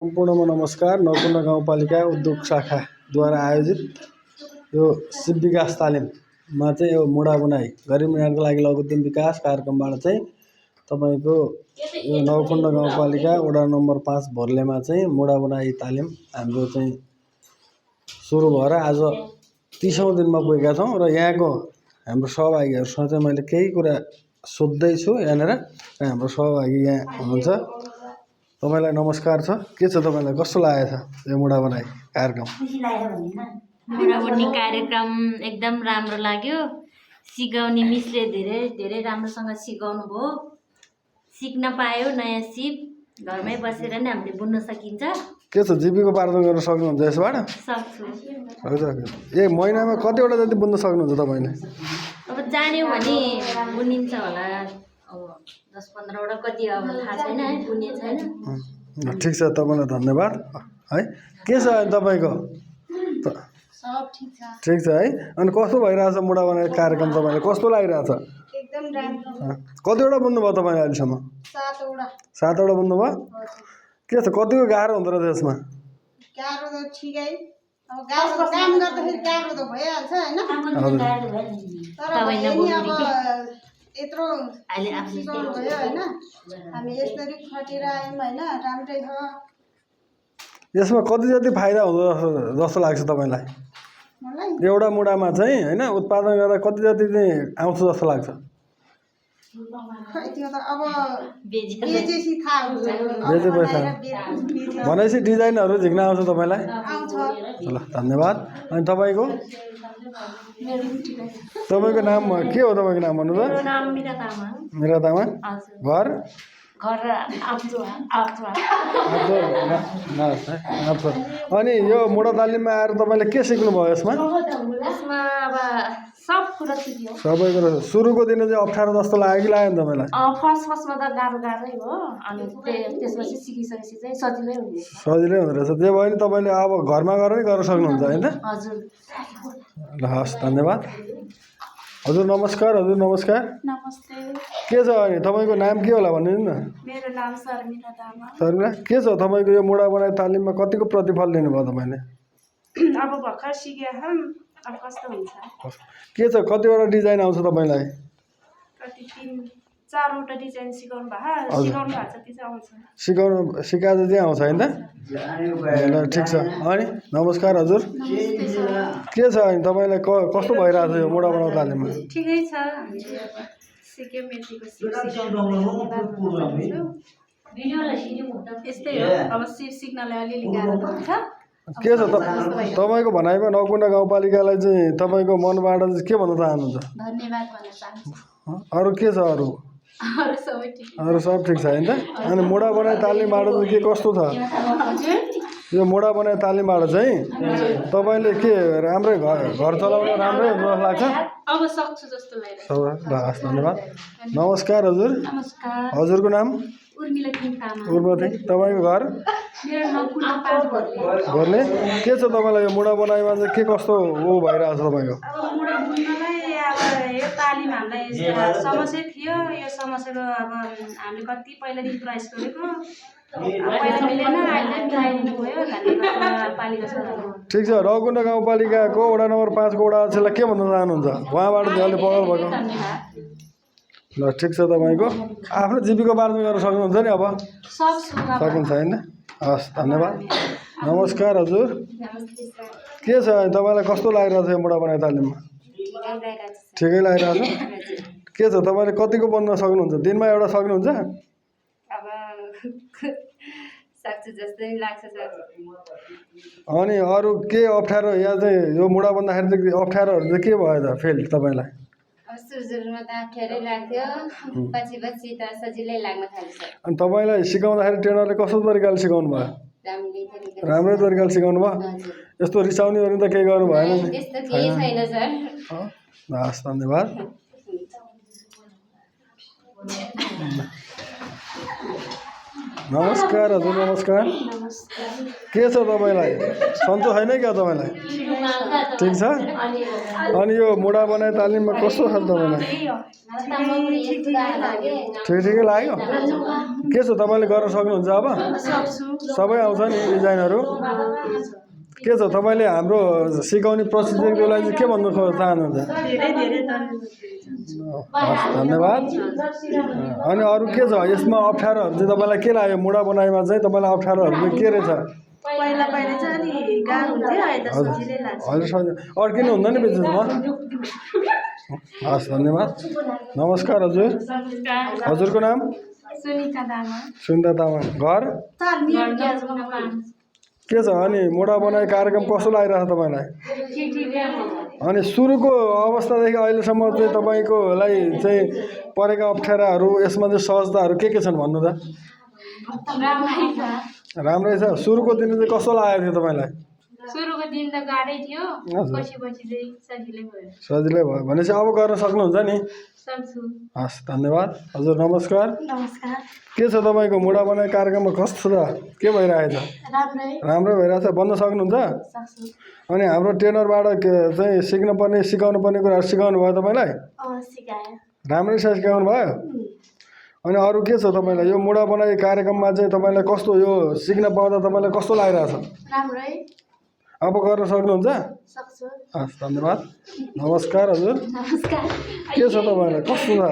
सम्पूर्णमा नमस्कार। नौकुण्ड गाउँपालिका उद्योग शाखाद्वारा आयोजित यो सिप विकास तालिममा चाहिँ यो मुढा बुनाइ गरिब निर्माणको लागि लघु उद्यम विकास कार्यक्रमबाट चाहिँ तपाईँको यो नौकुण्ड गाउँपालिका वडा नम्बर 5 भोर्लेमा चाहिँ मुढा बुनाइ तालिम हाम्रो चाहिँ सुरु भएर आज 30औं दिनमा पुगेका छौँ र यहाँको हाम्रो सहभागीहरूसँग चाहिँ मैले केही कुरा सोध्दैछु यहाँनिर र हाम्रो सहभागी यहाँ हुनुहुन्छ। तपाईलाई नमस्कार छ। के छ तपाईलाई कस्तो लागेछ यो मुढा बुनाइ कार्यक्रम? मुढा बुन्ने कार्यक्रम एकदम राम्रो लाग्यो। सिकाउने मिसले धेरै राम्रोसँग सिकाउनु भयो। सिक्न पायो नयाँ सिप। घरमै बसेर नै हामीले बुन्न सकिन्छ। के छ जीविकोपार्जन गर्न सक्नुहुन्छ यसबाट? सक्छु। ए महिनामा कतिवटा जति बुन्न सक्नुहुन्छ तपाईले? अब जान्यो भने बुनिन्छ होला। अब 10-15 वटा कति अब थाहा छैन है, बुन्ने छैन। ठिक छ, तपाईलाई धन्यवाद है। के छ तपाईको? सब ठीक छ। ठिक छ है। अनि कस्तो भइरहेछ मुढा बुनाइ कार्यक्रम? तपाईलाई कस्तो लागिरहेछ? एकदम राम्रो। कतिवटा बुन्नु भयो तपाईले अहिलेसम्म? 7 वटा। 7 वटा बुन्नु भयो? के छ कतिको गाह्रो हुँदो रहेछ यसमा? गाह्रो त ठिकै। अब काम गर्दाखेरि गाह्रो त भइहाल्छ हैन? तर पनि अब यत्रो सिकाउनु भयो हैन? हामी यसरी खटेर आयौँ हैन? राम्रै छ। यसमा कति जति फाइदा हुँदो जस्तो लाग्छ तपाईलाई? मलाई एउटा मुढामा चाहिँ हैन उत्पादन गर्दा कति जति चाहिँ आउँछ जस्तो लाग्छ? खै त्यो त अब बेचेपछि थाहा हुन्छ। बेचेपछि भनेपछि डिजाइनहरू झिक्न आउँछ तपाईलाई? आउँछ। ल धन्यवाद। अनि तपाईको? तपाईको नाम के हो? तपाईको नाम भन्नु त? मेरो नाम मीरा तामाङ। मीरा तामाङ। घर? घर आप्चुवा। अनि यो मुढा तालिममा आएर तपाईले के सिक्नु भयो यसमा? यसमा अब सब कुरा सिक्यो। सबै कुरा सुरुको दिन चाहिँ अप्ठ्यारो जस्तो लाग्यो कि लागेन तपाईलाई? फर्स्टमा त गाह्रै हो। अनि त्यसपछि सिकिसकेपछि चाहिँ सजिलै हुने। सजिलै हुँदो रहेछ। जे भयो नि तपाईले अब घरमा गएर नि गर्न सक्नुहुन्छ हैन? हजुर। ल हस् धन्यवाद। हजुर नमस्कार। हजुर नमस्कार। नमस्ते। के छ अनि तपाईको नाम के होला भनिदिनु न? मेरो नाम शर्मिला तामाङ। शर्मिला, के छ तपाईको यो मुढा बुनाइ तालिममा कतिको प्रतिफल लिनुभयो तपाईले? अब भर्खर सिके हम। अब कस्तो हुन्छ? के छ कतिवटा डिजाइन आउँछ तपाईलाई? कति 3-4 वटा डिजाइन सिकाउनु भएको छ त्यो चाहिँ आउँछ। सिकाएर चाहिँ आउँछ हैन? ल ठिक छ। अनि नमस्कार हजुर। के छ अनि तपाईलाई कस्तो भइरहेछ यो मुढा बुनाइ तालिममा? ठिकै छ। सिक्यो मेटीको यस्तै हो। अब सिक्नलाई अलिअलि गाह्रो त हुन्छ। के छ तपाईको भनाइमा नौकुण्ड गाउँपालिकालाई चाहिँ तपाईको मनबाट चाहिँ के भन्न चाहनुहुन्छ? धन्यवाद भन्न चाहन्छु। अरू के छ? अरू सब ठिक छ हैन? अनि मुढा बुनाइ तालिमबाट चाहिँ के कस्तो छ? यो मुढा बुनाइ तालिमबाट चाहिँ तपाईले के राम्रै घर चलाउन राम्रै हुन्छ जस्तो लाग्छ? अब सक्छु जस्तो लागिरहेछ। ल हस् धन्यवाद। नमस्कार हजुर। नमस्कार। हजुरको नाम? उर्मिला तामाङ। उर्मिला। तपाईको घर? मेरो नौकुण्ड 5 भोर्ले। भोर्ले। के छ तपाईलाई यो मुढा बुनाइमा चाहिँ के कस्तो भइरहेछ तपाईको? अब मुढा बुन्नलाई अब यो तालिम हामीलाई समस्या थियो। यो समस्याको अब हामीले कति पहिलादेखि प्रयास गरेको। पहिला मिलेन, अहिले मिलाइदिनु भयो। धन्यवाद पालिका सरहरू। ठिक छ। नौकुण्ड गाउँपालिकाको वडा नम्बर 5 को वडा अध्यक्षलाई के भन्न चाहनुहुन्छ? उहाँबाट धेरैले पहल भएको। ल ठिक छ। तपाईको आफ्नो जीविकोपार्जन गर्न सक्नुहुन्छ नि अब? सकिन्छ हैन? हस् धन्यवाद। नमस्कार हजुर। के छ तपाईलाई कस्तो लागिरहेछ यो मुढा बुनाइ तालिममा? ठिकै लागिरहेछ। के छ तपाईले कतिको बन्न सक्नुहुन्छ? दिनमा एउटा सक्नुहुन्छ? अब सक्छु जस्तै लाग्छ सर। अनि अरू के अप्ठ्यारो यहाँ चाहिँ यो मुढा बुन्दाखेरि चाहिँ अप्ठ्यारोहरू चाहिँ के भयो त फेल तपाईलाई? सुरुमा त अप्ठ्यारै लाग्थ्यो। पछि त सजिलै लाग्न थाल्छ। अनि तपाईलाई सिकाउँदाखेरि ट्रेनरले कस्तो तरिकाले सिकाउनु भयो? राम्रै तरिकाले सिकाउनु भयो? यस्तो रिसाउनेहरू त केही गर्नु भएन नि? त्यस्तो केही छैन सर। हस् धन्यवाद। नमस्कार हजुर नमस्कार के छ तपाईँलाई सन्चो छैन क्या तपाईँलाई ठिक छ अनि यो मुढा बनाइ तालिममा कस्तो छ तपाईँलाई ठिकै लाग्यो के छ तपाईँले गर्न सक्नुहुन्छ अब सबै आउँछ नि डिजाइनहरू के छ तपाईँले हाम्रो सिकाउने प्रोसिजरको लागि के भन्नु चाहनुहुन्छ धन्यवाद अनि अरू के छ यसमा अप्ठ्यारोहरू चाहिँ तपाईँलाई के लाग्यो मुढा बनाइमा चाहिँ तपाईँलाई अप्ठ्यारोहरू चाहिँ के रहेछ अड्किनु हुँदैन नि बिचमा हस् धन्यवाद नमस्कार हजुर हजुरको नाम सुनिता तामाङ घर के छ अनि मुढा बनाइ कार्यक्रम कस्तो लागिरहेछ तपाईँलाई अनि सुरुको अवस्थादेखि अहिलेसम्म चाहिँ तपाईँकोलाई चाहिँ परेका अप्ठ्याराहरू यसमा चाहिँ सहजताहरू के छन् भन्नु त राम्रै छ सुरुको दिन चाहिँ कस्तो लागेको थियो तपाईँलाई सुरुको दिन त गाह्रै थियो पछि चाहिँ सजिलै भयो सजिलै भयो भनेपछि अब गर्न सक्नुहुन्छ नि सक्छु हस् धन्यवाद हजुर नमस्कार नमस्कार के छ तपाईँको मुढा बनाइ कार्यक्रममा कस्तो छ के भइरहेछ राम्रो भइरहेछ बन्न सक्नुहुन्छ अनि हाम्रो ट्रेनरबाट चाहिँ सिकाउनु पर्ने कुराहरू सिकाउनु भयो तपाईँलाई राम्रै सिकाउनु भयो अनि अरू के छ तपाईँलाई यो मुढा बनाइ कार्यक्रममा चाहिँ तपाईँलाई कस्तो यो सिक्न पाउँदा तपाईँलाई कस्तो लागिरहेछ अब गर्न सक्नुहुन्छ हस् धन्यवाद नमस्कार हजुर के छ तपाईँलाई कस्तो छ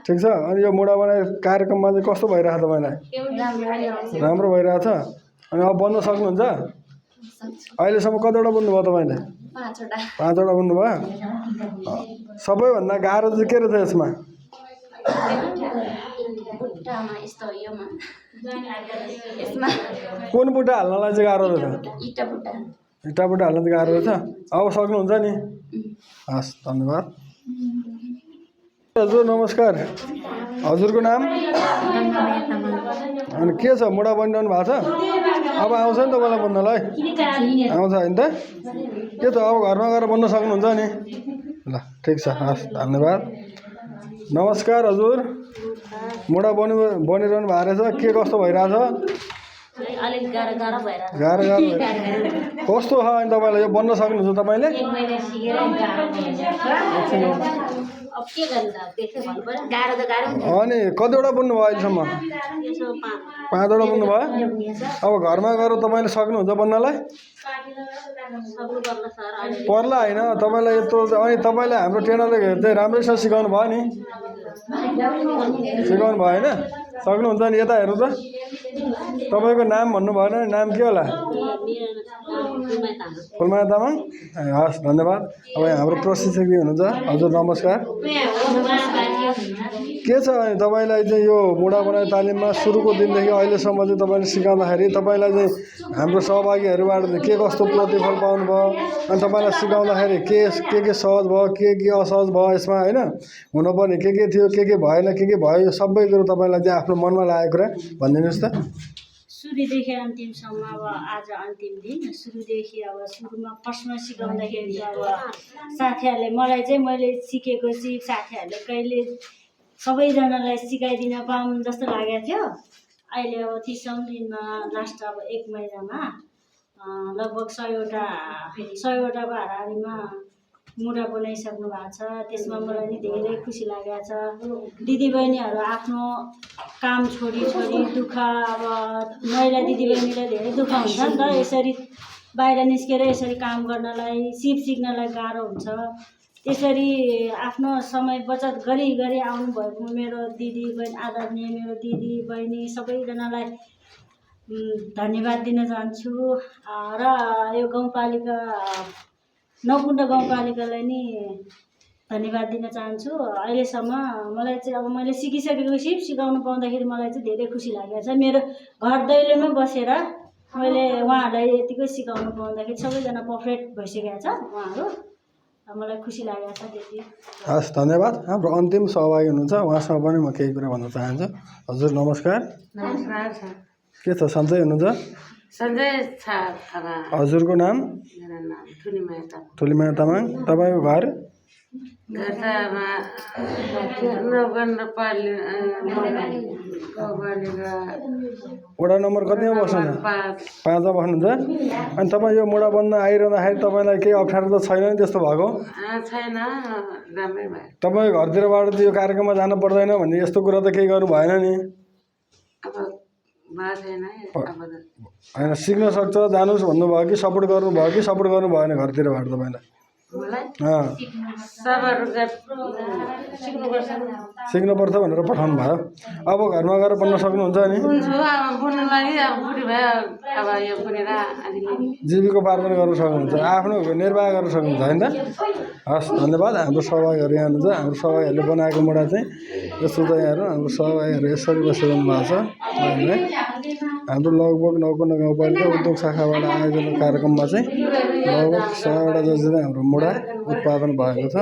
ठिक छ अनि यो मुढा बनाइ कार्यक्रममा चाहिँ कस्तो भइरहेछ तपाईँलाई राम्रो भइरहेछ अनि अब बन्न सक्नुहुन्छ अहिलेसम्म कतिवटा बुन्नुभयो तपाईँले 5वटा बुन्नुभयो सबैभन्दा गाह्रो चाहिँ के रहेछ यसमा कुन बुट्टा हाल्नलाई चाहिँ गाह्रो रहेछ इँटा बुट्टा हाल्न चाहिँ गाह्रो रहेछ अब सक्नुहुन्छ नि हस् धन्यवाद हजुर नमस्कार हजुरको नाम अनि के छ मुढा बनिरहनु भएको छ अब आउँछ नि तपाईँलाई बन्नलाई आउँछ होइन त के त अब घरमा गएर बन्न सक्नुहुन्छ नि ल ठिक छ हस् धन्यवाद नमस्कार हजुर मुढा बनिरहनु भएको रहेछ के कस्तो भइरहेछ गाह्रो कस्तो छ अनि तपाईँलाई यो बन्न सक्नुहुन्छ तपाईँले अनि कतिवटा बुन्नुभयो अहिलेसम्म 5वटा बुन्नुभयो अब घरमा गएर तपाईँले सक्नुहुन्छ बन्नलाई पर्ला होइन तपाईँलाई यत्रो अनि तपाईँलाई हाम्रो ट्रेनरले चाहिँ राम्रैसँग सिकाउनु भयो नि सिकाउनु भयो होइन सक्नुहुन्छ नि यता हेर्नु त तपाईँको नाम भन्नु भएन नाम के होला फुलमाया तामाङ हस् धन्यवाद अब हाम्रो प्रशिक्षक हुनुहुन्छ हजुर नमस्कार के छ अनि तपाईँलाई चाहिँ यो मुढा बनाइ तालिममा सुरुको दिनदेखि अहिलेसम्म चाहिँ तपाईँले सिकाउँदाखेरि तपाईँलाई चाहिँ हाम्रो सहभागीहरूबाट के कस्तो प्रतिफल पाउनुभयो अनि तपाईँलाई सिकाउँदाखेरि के सहज भयो के असहज भयो यसमा होइन हुनुपर्ने के थियो के भएन के भयो यो सबै कुरो तपाईँलाई चाहिँ आफ्नो मनमा लागेको कुरा भनिदिनुहोस् त सुरुदेखि अन्तिमसम्म अब आज अन्तिम दिन सुरुदेखि अब सुरुमा फर्स्टमा सिकाउँदाखेरि अब साथीहरूले मलाई चाहिँ मैले सिकेको साथीहरूले कहिले सबैजनालाई सिकाइदिन पाऊँ जस्तो लागेको थियो अहिले अब 30औं दिनमा लास्ट अब 1 महिनामा लगभग 100वटाको हाराहारीमा मुढा बनाइसक्नु भएको छ त्यसमा मलाई नि धेरै खुसी लागेको छ दिदीबहिनीहरू आफ्नो काम छोडी दुःख अब महिला दिदीबहिनीलाई धेरै दुःख हुन्छ नि त यसरी बाहिर निस्केर यसरी काम गर्नलाई सिक्नलाई गाह्रो हुन्छ त्यसरी आफ्नो समय बचत गरी आउनुभएको मेरो दिदीबहिनी आदरणीय मेरो दिदीबहिनी सबैजनालाई धन्यवाद दिन चाहन्छु र यो गाउँपालिका नौकुण्ड गाउँपालिकालाई नि धन्यवाद दिन चाहन्छु अहिलेसम्म मलाई चाहिँ अब मैले सिकिसकेपछि सिकाउनु पाउँदाखेरि मलाई चाहिँ धेरै खुसी लागेको छ मेरो घर दैलोमै बसेर मैले उहाँहरूलाई यतिकै सिकाउनु पाउँदाखेरि सबैजना पर्फेक्ट भइसकेको छ उहाँहरू मलाई खुसी लागेको छ त्यति हस् धन्यवाद हाम्रो अन्तिम सहभागी हुनुहुन्छ उहाँसँग पनि म केही कुरा भन्न चाहन्छु हजुर नमस्कार के छ सन्चै हुनुहुन्छ सञ्जय हजुरको नाम ठुलीमाया तामाङ तपाईँको घर वडा नम्बर कतिमा बस्नुहुन्छ 5 मा बस्नुहुन्छ अनि तपाईँ यो मुडा बन्न आइरहँदाखेरि तपाईँलाई केही अप्ठ्यारो त छैन नि त्यस्तो भएको छैन राम्रै भयो तपाईँ घरतिरबाट त यो कार्यक्रममा जानु पर्दैन भन्ने यस्तो कुरा त केही गर्नु भएन नि अब भएको छैन होइन सिक्न सक्छ जानुहोस् भन्नुभयो कि सपोर्ट गर्नुभयो कि सपोर्ट गर्नु भएन घरतिरबाट तपाईँलाई सिक्नुपर्छ भनेर पठाउनु भयो अब घरमा गएर बन्न सक्नुहुन्छ नि जीविकोपार्जन गर्न सक्नुहुन्छ आफ्नो निर्वाह गर्न सक्नुहुन्छ होइन त हस् धन्यवाद हाम्रो सहभागीहरू यहाँ हुनुहुन्छ हाम्रो सहभागीहरूले बनाएको मुडा चाहिँ यस्तो चाहिँ यहाँहरू हाम्रो सहभागीहरू यसरी बसिरहनु भएको छ है हाम्रो लगभग नौकुण्ड गाउँपालिका उद्योग शाखाबाट आयोजना कार्यक्रममा चाहिँ लगभग 100वटा जति चाहिँ हाम्रो मुडा उत्पादन भएको छ